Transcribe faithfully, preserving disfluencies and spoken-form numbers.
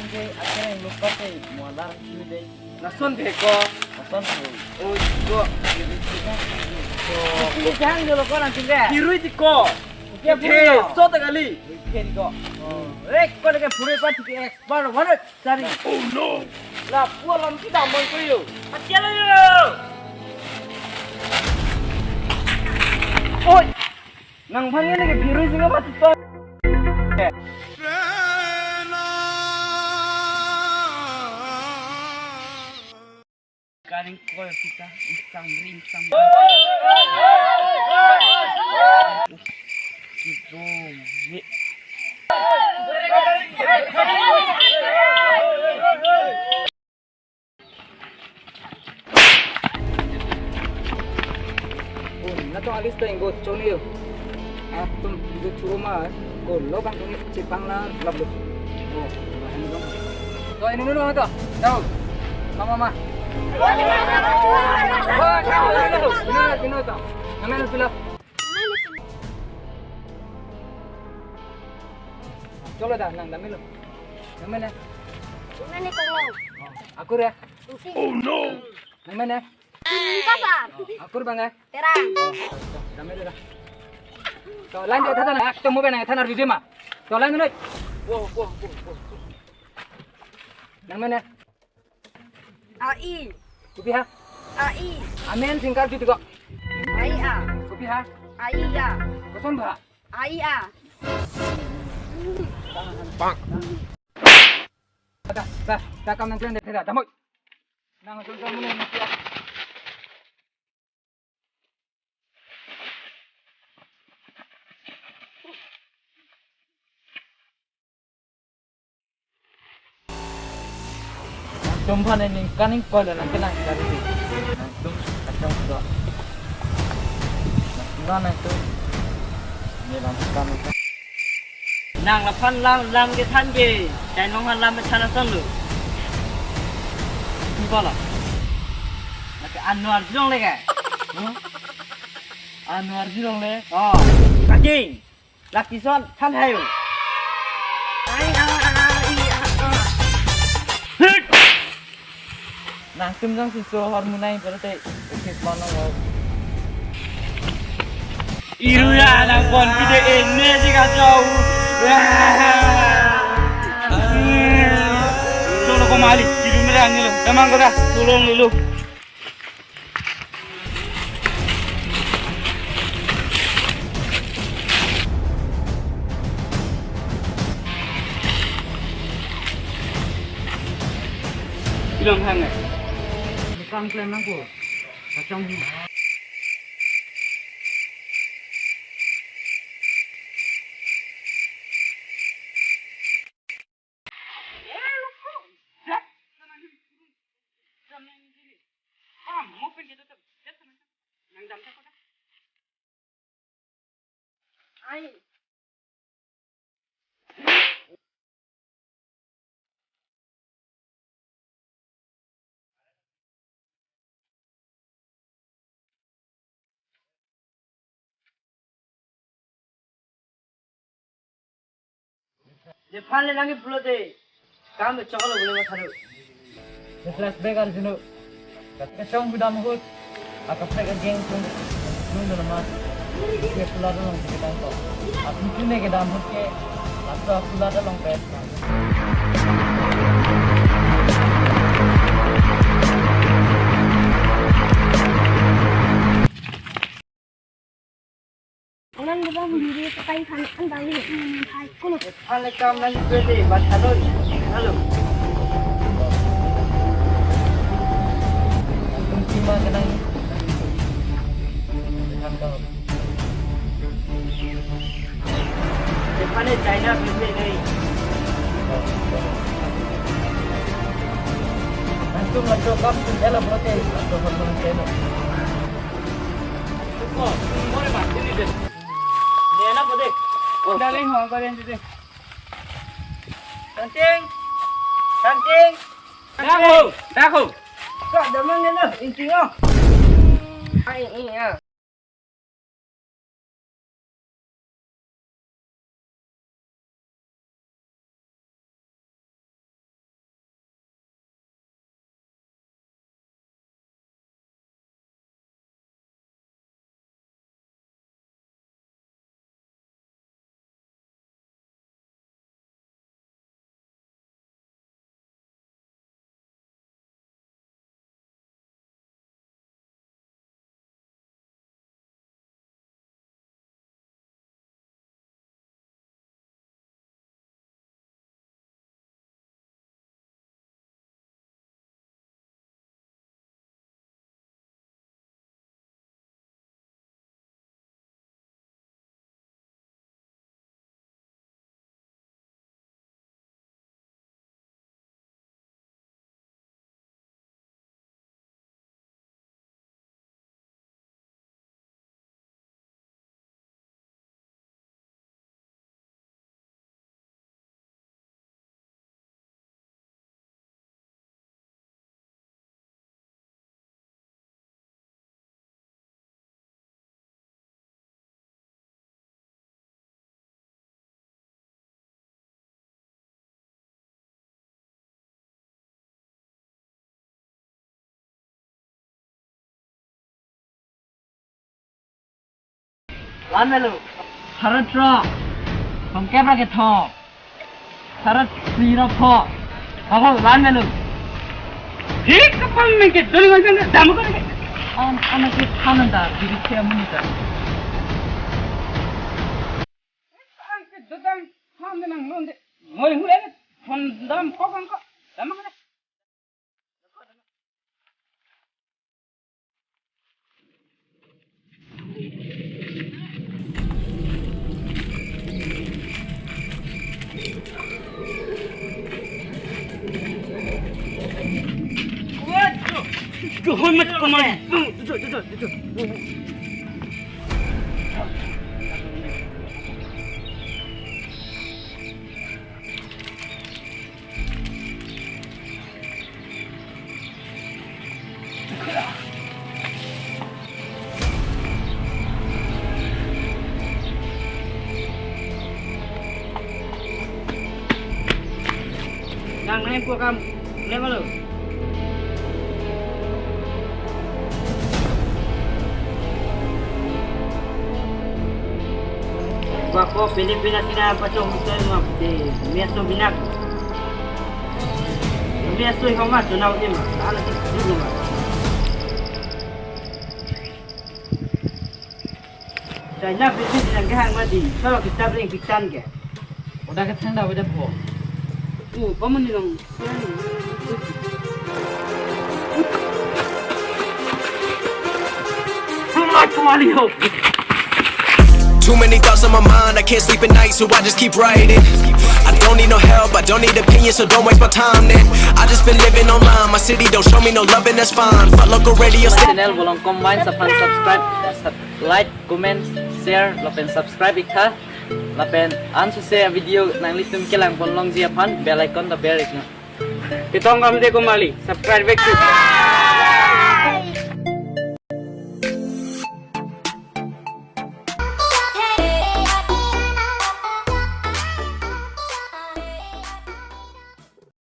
Ke akhirnya lupa ke mualar itu deh. Lason ke ko. Lason ko. Oh, ko. Ini jang dulu ko nanti deh. Hirui di ko. Oke, oke, pura. So tak kali. Oke, di ko. Oh, eh, ko lagi pura pa tiga X bar mana? Sorry. Oh no. Lah, pulang kita mau ke yuk. Aja lah yuk. Oi. Nang bang ini ke biru juga mati tuh. Karing kol kita isang ring sam. Kidum. Oh, na to alis ta inggo choneo. Atum inggo churoma ko lo bang kami chipang la lab lo. Oh, bahan dong. To ini dulu to. Tahu. Mama, mama. Wah, tahu, tahu. Pino, pino to. Namanya pila. Cholo da, nang dami lo. Nang mana? Nang mana, Konglong? Akur ya? Inti. Oh no. Nang mana? Kasar. Akur bang ya? Terang. Dami lo da. To line dia thadan, ak temu bena thanar video ma. To line lo. Wo, wo, wo, wo. Nang mana? Ai. Kopi ha? Ai. Amen singkar judi ko. Ai a. Kopi ha? Ai a. Koson ba? Ai a. Pak. Da, da, da kam nang klen de da, damoi. Nang jong jong mun. Nangtum aphan ningkan ingkoi lo nang kenang dari. Nangtum kacang sudah. Nang nangtum. Ini lam kan. Nang laphan lam lam kethan ke. Chai nong han lam kethan ason lo. Ini bala. Lake Anwar Jirong le ke. Huh? Anwar Jirong le. Oh, kacing. Laki son than hayo. Ai, ah, ah, ah, i, ah, ah. Hit! Nangtum jang si so hormonai berarti ekis mana lo. Iru ya, nang pon pide ene si kacau. Wah. Cholo ko mali, iru merang ni lo. Emang ko dah, tulong dulu. Ilong hang eh. Bukan klem nangko. Kacang. Nephan le nangji pulote kam choklo bole matha do. Flashback arjuno. Kachong hudam ahut akaprek ageng tum tum do nama. Ke pula do long ke tangko. Aphi tune kedam ahut ke. Laso pula do long pet. Orang orang diri pakai kan andang ni hai kuno. Hale kam nang pede bat halo. Halo. Kunci ma kenang. Halo. Depan ni China pede ni. Langsung masuk kam tu jalan protes. Langsung masuk channel. Daling ho, kalian dito. Kanting! Kanting! Dako! Dako! Kak, damang nila, inting oh! Ay, iya. Lan melo. Sara throk. Tongkep ra kethom. Sara siro pho. Ako lan melo. Thik kapam mengke dol ngan jang dam ko ke. An, an ke than da, diri ke amun ta. An ke dodang han nang lon de. Ngoi hu le phon dam ko kan ko. Dam ko. Waduh, mat ko mari. Duduk, duduk, duduk. Nang nang pu kam le malo. Bako Filipina sina pachong mutai ma de meso binak. Meso homa tunau de ma. Ala ti dulu ma. China business nang kehang ma di. Kalau kita beli bitan ke. Udah kethang dah udah po. Oh, paman ni lang. Too many thoughts on my mind, I can't sleep at night, so I just keep writing. I don't need no help, I don't need opinions, so don't waste my time then. I just been living online, my city don't show me no love, and that's fine. Fuck local radio stations. Channel bolong combine, subscribe, like, comment, share, lapen subscribe ik tha. Lapen ansose video nanglitum kelang pon longji aphan bell icon ta ber ik non. Titong kam de ko mali, subscribe back to.